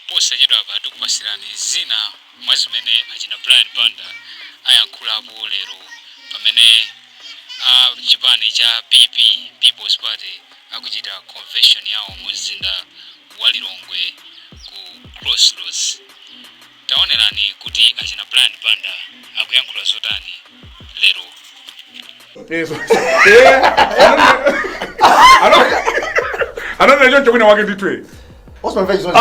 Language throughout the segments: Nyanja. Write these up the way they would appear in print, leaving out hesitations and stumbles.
Posachedwapa tikupasirani zina mwa zimene achina Brian Banda ayankhulapo lero pamene a chipani cha PP, People's Party, akuchita convention yawo mu mzinda wa Lilongwe ku Crossroads. Taonerani kuti achina Brian Banda akuyankhula zotani lero. Ananena choncho kwina wake ndithu. Osamva chisoni.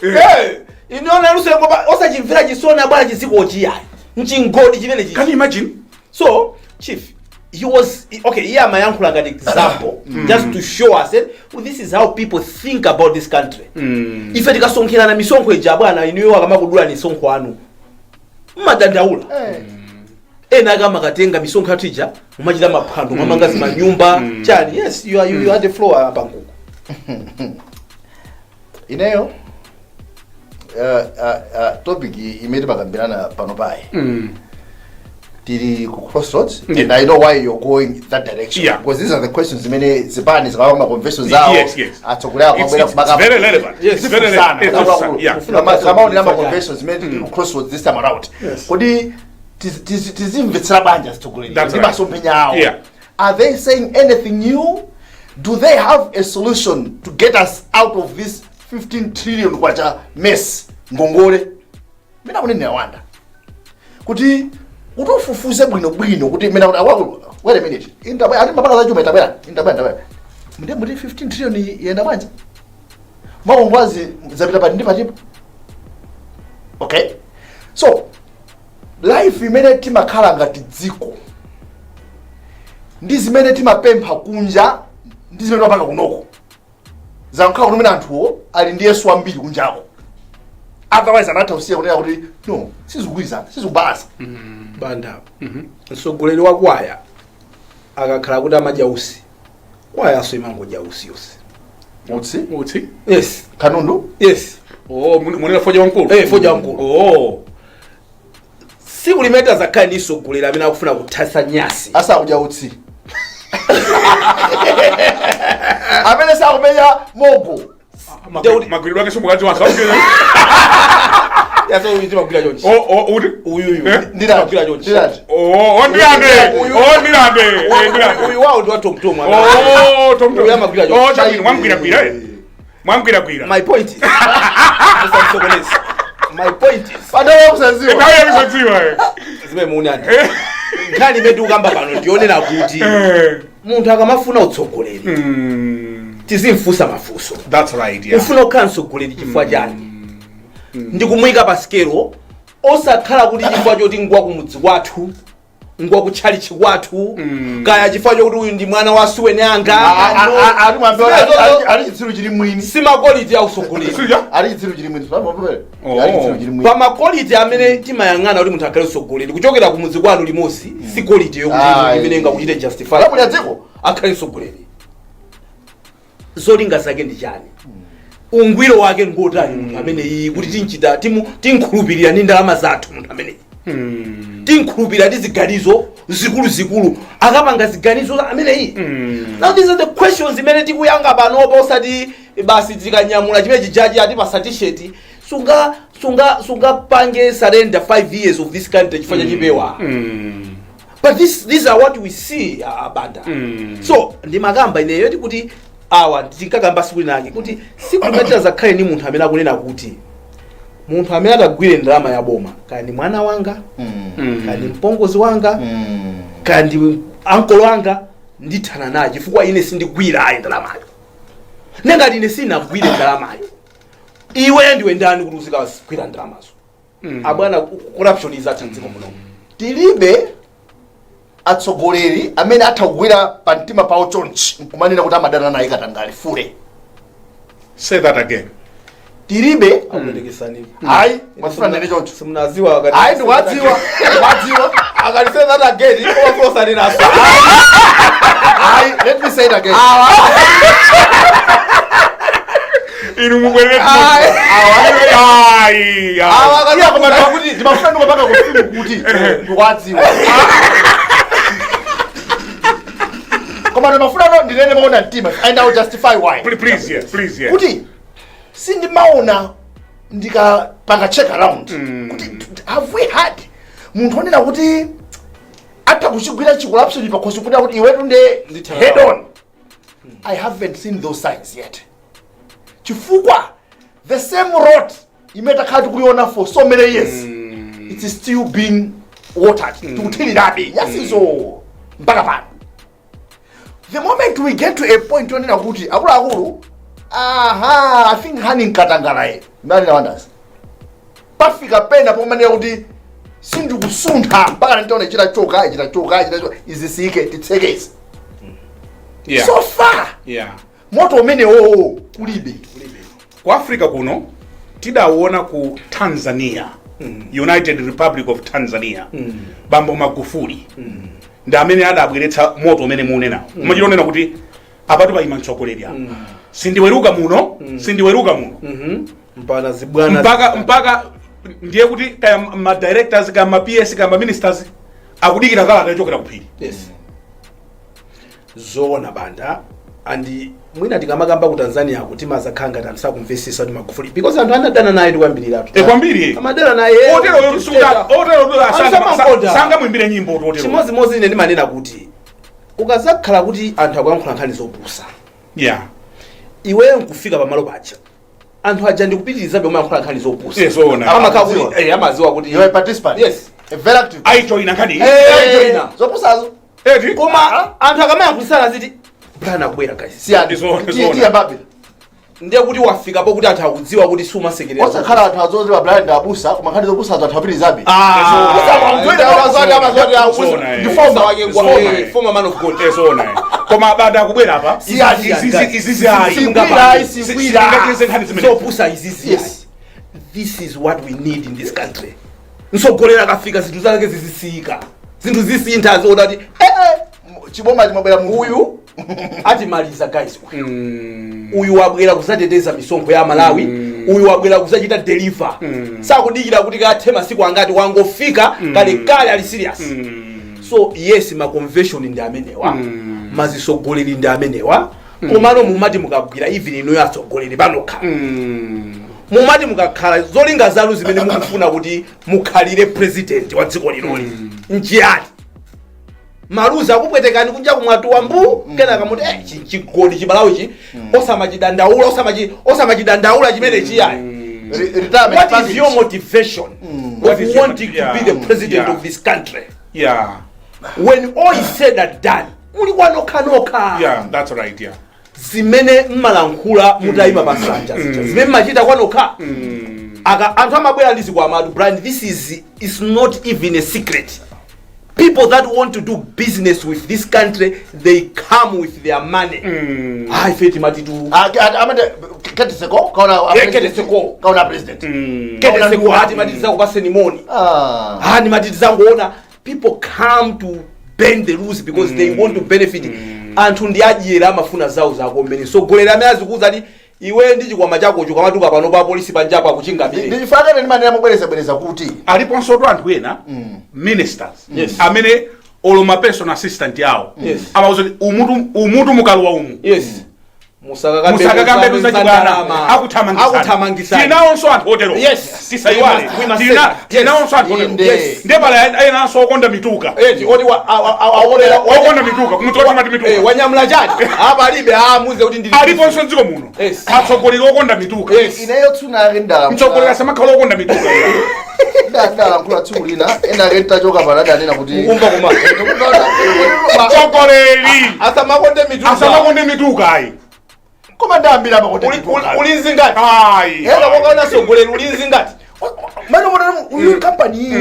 Yeah. Iniona lusengo osachimvera chisoni abwana chizikochi yayi. Mchingodi chimene Can chichi. you imagine? So, chief, he was okay, iye amayankhula ngati example just to show us that, well, this is how people think about this country. Ife tikasonkherana misonkho ija bwana inuyo akamakudula misonkho anu. Mmadandaula. Ena akamakatenga misonkho yathu ija mumachita maphwando mwamanga zimanyumba chani. Yes, you are the floor apa nkuku. Ineyo topic imene timakambirana pano payi tili ku crossroads and I know why you're going that direction because these are the questions zimene zipani zikawama conventions zawo atsogoleri akwabwera It's very relevant. It's very relevant. Kamaonera ma conventions zimene tili ku crossroads this time around, kodi tizimvetsera bwanji atsogoleri That's ndi right. masomphenya awo? Are they saying anything new? Do they have a solution to get us out of this 15 trillion kwacha mess, ngongole mina kunene awanda kuti ufufuze bwinobwino kuti mina kuti awa, wait a minute, intabwera ati mapaka zachuma itabwera intabwera intabwera ndiye muti 15 trillion yenda bwanji, makongwazi zapita pati ndi patipo? Okay, so life imene timakhala ngati dziko ndi zimene timapempha kunja ndi zimene timapanga kunoko zankhala kuti mwina anthuwo ali ndi Yesu ambiri kunjako, otherwise anatha kusiya kunena kuti no, sizikugwirizana, sizikubalasa. Banda, mtsogoleri wa kwaya akakhala kuti amadya usi, kwayaso imangodya usi yonse. Utsi? Utsi? Yes. Kanundu? Yes. Oh, munena foja wamkulu. Eh, foja wamkulu. Oh. Tsiku limene azakhale ndi mtsogoleri amene akufuna kuthasa nyasi asakudya utsi, amene sakumenya mogo. Magwiridwe ake somukazi wanso. Yaso uyu timagwira chonchi. Oh, uti? Uyuyu. Eh? Ndilati. Timagwira chonchi. Ndilati. Oh, ndilande. Oh, ndilande. Eh, ndilande. Uyu wawo ndi wa tomtom. Oh, tom. Uyu amagwira chonchi. Oh, chabwino, mwamgwiragwira eh. Mwamgwiragwira. My point is, musamsokoneze, my point is Padawa kusaziwa. Nthawi yakusadziwa eh. Zimene muone anthu, nkhani imene tikukamba pano ndionena kuti munthu akamafuna utsogoleri tizimfunsa mafunso. That's right, yeah. Ufuna kukhala mtsogoleri chifukwa chani? Ndikumuyika pa sikelo, osakhala kuti chifukwa choti ngwa kumudzi kwathu, ngwa kutchalichi kwathu, kaya chifukwa chokuti uyu ndi mwana wa suweni anga. Ali chitsiru chili mwini. Si ma quality a utsogoleri. Sija? Ali chitsiru chili mwini. Oh. Ali chitsiru chili mwini. Pa ma quality amene timayang'ana kuti munthu akhale mtsogoleri, kuchokera kumudzi kwanu limodzi si quality yokuti Ayi. imene ingakuchite justify Lamulira dziko. akhale mtsogoleri. Zolinga zake ndi chani? Ungwiro wake ngotani munthu ameneyi kuti tinchita tinkhulupirira ndi ndalama zathu munthu ameneyi, tinkhulupirira ndi ziganizo zikuluzikulu, akapanga ziganizo ameneyi? Now these are the questions imene tikuyankha panopa, osati basi tikanyamula chimene chijaji atipasa t-shirt. Sungapange surrender 5 years of this country chifukwa cha chipewa. But these are what we see, Banda. So ndimakamba ineyo kuti awa tinkakamba siku linake kuti siku limene zakhale ndi munthu amene akunena kuti munthu amene atagwire ndalama ya boma, kaya ndi mwana wanga, kaya ndi mpongozi wanga, kaya ndi ankolo anga, ndithana naye chifukwa ine sindigwira ayi ndalamayo. Nengati ine sinagwire ndalamayo, iwe ndiwe ndani kuti uzikagwira ndalamazo? Abwana, corruption izatha mdziko muno. Tilibe atsogoleri amene atha kugwira pa mtima pawo chonchi nkumanena kuti amadana naye katangale fule. Say that again. Tilibe. Akuendekesani. Ayi, mwafuna nene choncho. Simunaziwa akati. Ayi, ndikuwadziwa, ndikuwadziwa. Akati "Say that again," omafulosaninaso. Ayi, let me say it again. Inu mubwerere. Ayi. Ayi. Ayi. Iya, koma ndikuti ndimafuna ndikupanga kufimu kuti ndikuwadziwa, koma ndimafuna no ndinene maona mtima and I will justify why. Please, please, yeah. Please, yeah. Kuti Sindimaona ndikapanga check around kuti have we had munthu onena kuti atha kuchigwira chicorruption pakhosi, kuti kuti iwetu nde Nditha. head on. I haven't seen those signs yet, chifukwa the same road imene takhala tikuiona for so many years, it's still being watered. Tikuthirirabe nyasizo mpaka pano. The moment we get to a point yonena kuti akuluakulu, aha, I think nkhani nkatangalaye imene wonders, pafika pena pomanena kuti sindikusuntha mpaka nditaona ichita choka, ichita choka, ichita choka, izisike, titsekeze. So far moto umenewo kulibe. Ku Africa kuno tidawona ku Tanzania, United Republic of Tanzania, Bambo Magufuli ndi amene adabweretsa moto umene munenawo. Umachita onena kuti apatu payima mtsogoleri apa, sindiweruka muno, sindiweruka muno. Mpaka zibwana. Mpaka ndiye kuti kaya ma directors, kaya ma PS, kaya ma ministers akudikira kalata yochokera kuphiri. Yes, zoona, Banda. And mwina tikamakamba ku Tanzania kuti mazakhala ngati anthu sakumvesesa kuti Magufuli, because anthu anadana naye ndikwambiratu. E, kwambiri. Amadana naye. Otero suka otero. Anthu Sangamwimbire nyimbo otero. Chimodzimodzi ine ndimanena kuti ukazakhala kuti anthu akuyankhula nkhani zopusa, iweyo nkufika pamalo paja, anthu aja ndikupitirizabe umayankhula nkhani zopusa, Yes, zoona. amakhala kuti amaziwa kuti You are a participant. Yes. A very active. Ayijoyina nkhani. Ayijoyina. Zopusazo. Eti. Koma anthu akamayankhulitsana aziti Brian akubwera, guys. Siyani. Zoona, zoona. Tiya babe. Ndiye kuti wafikapo kuti anthu akudziwa kuti sumasekerera. Osakhala anthu azozi Brian abusa, koma nkhani zopusazo anthu apitirizabe. Zoona, eh. Ndi former wake. Zoona, eh. Former man of God. Eh, zoona, eh. Koma Banda akubwera apa. Siyani. Izizi ayi. Sikwira, sikwira. Singacheze nkhani zimene Zopusa izizi. Yes. This is what we need in this country. Mtsogoleri akafika, zinthu zake zizisiyika, zinthu zisintha, zoona kuti Chiboma chimabwera munthu. Uyu atimaliza, guys. Uyu wabwera kuzateteza misonkho ya Malawi. Uyu wabwera kuzachita deliver. Sakudikira kuti kathe masiku angati, wangofika kalekale, ali serious. So yes, ma convention ndi amenewa, mazisogoleri ndi amenewa. Komano mumati mukagwira, even inuyo atsogoleri panokha, mumati mukakhala, zolinga zanu zimene mukufuna kuti mukhalire president wa dziko linoli nchiyani? Maluzi akupwetekani kunja kumwatuwa mbu, kenaka muti chigoli chibalawichi osamachidandaula, osamachidandaula chimene chiyayi. Retirement What is package. your motivation What of is your wanting to be the president of this country when all is said and done muli kwanokhanokha? Yeah, that's right, yeah. Zimene mmalankhula mutayima pa nsanja zija, zimene mmachita kwanokha, aka anthu amabwera ndi zikwamatu. Brian, this is not even a secret. People that want to do business with this country, they come with their money. Ah, ife timati tu Amati keteseko kaona. Yeah, keteseko. Kaona president. Keteseko, ati mati tizakupaseni moni. Ah. Ah, ndimati tizangoona. People come to bend the rules because they want to benefit. Anthu ndi adyera, amafuna zawo zakombeni. Sogolera amene azikuuza ti iwe ndi chikwama chakocho kamatuka pano pa polisi panjapo akuchingamire. Ndichifukwa ndimanena mobwerezabwereza kuti Aliponso tu anthu ena, ministers, amene olo ma personal assistant yawo amauza kuti umutu, umutu mukalowa umu, yes, musakakambe zachibwana, akuthamangisani. Akuthamangisani. Tinawonso anthu otero. Yes. Tisayiwale. We must say that. Yes. Tinawonso anthu otero. Inde. Yes. Ndiye pala enanso okonda mituka. Eti oti aonera. Okonda mituka, kumudzi timati mituka. Wanyamula chani apa? Alibe, amuze kuti ndili Aliponso mdziko muno atsogoleri okonda mituka. Ineyo tsuna ake ndalankhula. Mtsogoleri asamakhala okonda mituka. Ndalankhula tsiku lina, ena ake ntachoka pano adanena kuti Kumva koma. Mtsogoleri asamakonde mituka. Asamakonde mituka ayi. Koma ndayambira makonde Uli- ulinzi ngati Ayi. ena wakaona sogolera ulinzi ngati mane mona uyu kampani iyi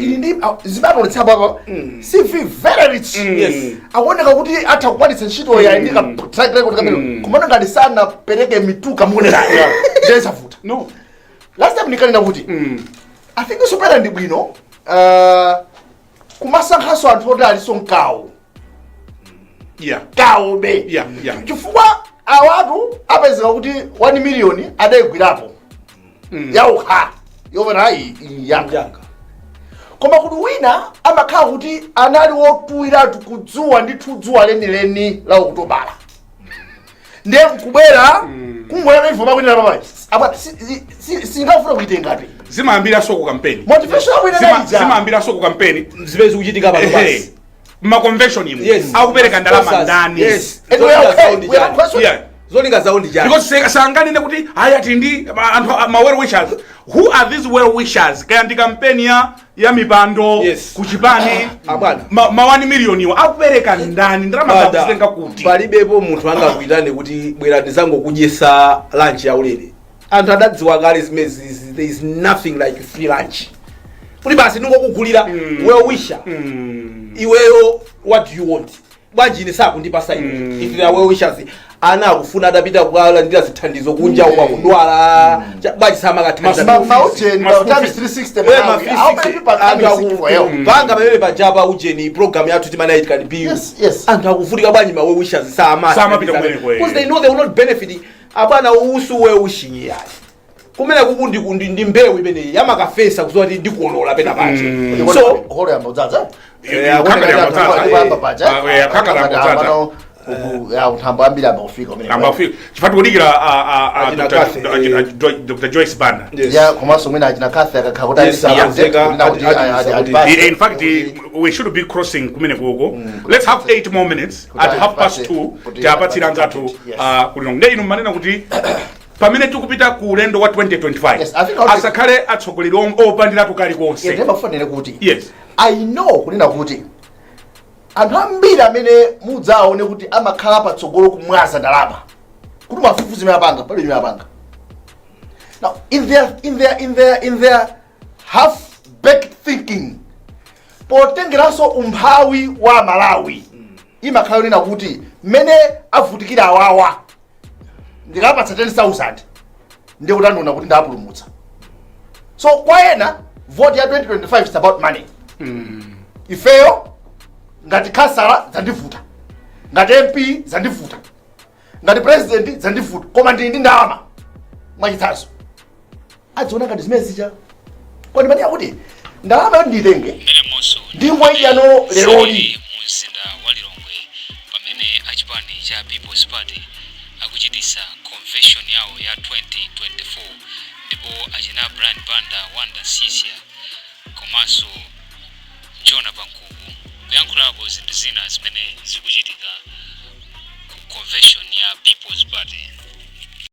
ili ndi zimatoletsa papa CV very rich. Akuoneka kuti atha kukwanitsa ntchito ya ndi ka track record kamene, kumana ngati sanapereke mituka mukunena ndisavuta. No. Last time ndikanena kuti I think sopera ndi bwino kumasankhanso anthu oti aliso mkawo kawo be, chifukwa awatu apezeka kuti 1 million adayigwirapo yaukha yopena ayi yanga. Yanga. Koma kuti wina amakhala kuti anali wotuwiratu kudzuwa ndithu, dzuwa lenileni la Okutobala, ndiye nkubwera. Kungoyana ifo makwinira papa apa singafuna kuitengapi. Zimayambiranso ku kampeni. Motivation yakwinira ija. Zimayambiranso ku kampeni. Zimene zikuchitika pano basi. Ma convention imu akupereka ndalama Sponsors. ndani? And we are Zolinga okay. zawo ndi We are chani? question. Zolinga zawo ndi chani? Because sanganene kuti aya tili ndi anthu ma well wishers. Who are these well wishers? Kaya ndi kampeni ya mipando kuchipani. Abwana. Ma 1 million iwo akupereka ndani? Ndalama Bada, zakutenga kuti? Palibepo munthu angakuitane kuti bwera ndizangokudyesa lunch yaulere. Anthu adadziwa kale zimezi. There is nothing like free lunch, kuti basi ndingokugulira. Well wisher iweyo, what do you want? Bwanji ine sakundipasa ine? If they are well wishers, ana akufuna adapita kukalandira zithandizo kunja uko, akudwala. Bwanji samakathandiza? Maujeni Ma school times fees. 360 Malawi. How many people are coming sick for help? Panga pamene pajapa ujeni program yathu timana it can be. Anthu akuvutika, bwanji ma well wishers sama Samapita kumeneko, eh. Because they know they will not benefit. Abwana, usu well wishing yayi. Kumene kuku ndi mbewu imeneyi yamakafesa kuzowa kuti ndikuolola pena pache. So holo yamba udzaza. Khangala yambodzaza. Ndikuyamba paja. Khangala yambodzaza. Uthambo ambiri ambafika umene. Ambafika chifukwa tikudikira Achina Dr. Kathy, Dr. Joyce Banda. Ya, komanso mwina achina Kathy akakhala kuti Yes, akonzeka, In fact, we should be crossing kumene kuko. Let's have 8 more minutes at 2:30. Tiapatsira anzathu kulino. Nde inu manena kuti pamene tikupita ku ulendo wa 2025, Yes, I think asakhale atsogoleri opandiratu kalikonse. Ndimafanire kuti I know kunena kuti anthu ambiri amene mudzaone kuti amakhala patsogolo kumwaza ndalama kuti mafufu zimene apanga, palibe chimene apanga. Now in their half baked thinking, potengeranso umphawi wa Malawi, imakhala yonena kuti mmene avutikira awawa, ndikapatsa 10,000 ndiye kuti andiona kuti ndapulumutsa. So kwa ena, vote ya 2025 is about money. Ifeyo ngati khasala zandivuta, ngati MP zandivuta, ngati president zandivuta, koma ndili ndi ndalama, mwachitsanzo, adziona ngati zimene zija. Kodi manena kuti ndalama yo nditenge Mmenemonso ndingoidyano leroli? Zili mu mzinda wa Lilongwe pamene achipani cha People's Party akuchitisa convention yawo ya 2024, ndipo achina Brian Banda, Wanda Sisia komanso Jona Pankuku kuyankhulapo zinthu zina zimene zikuchitika ku convention ya People's Party.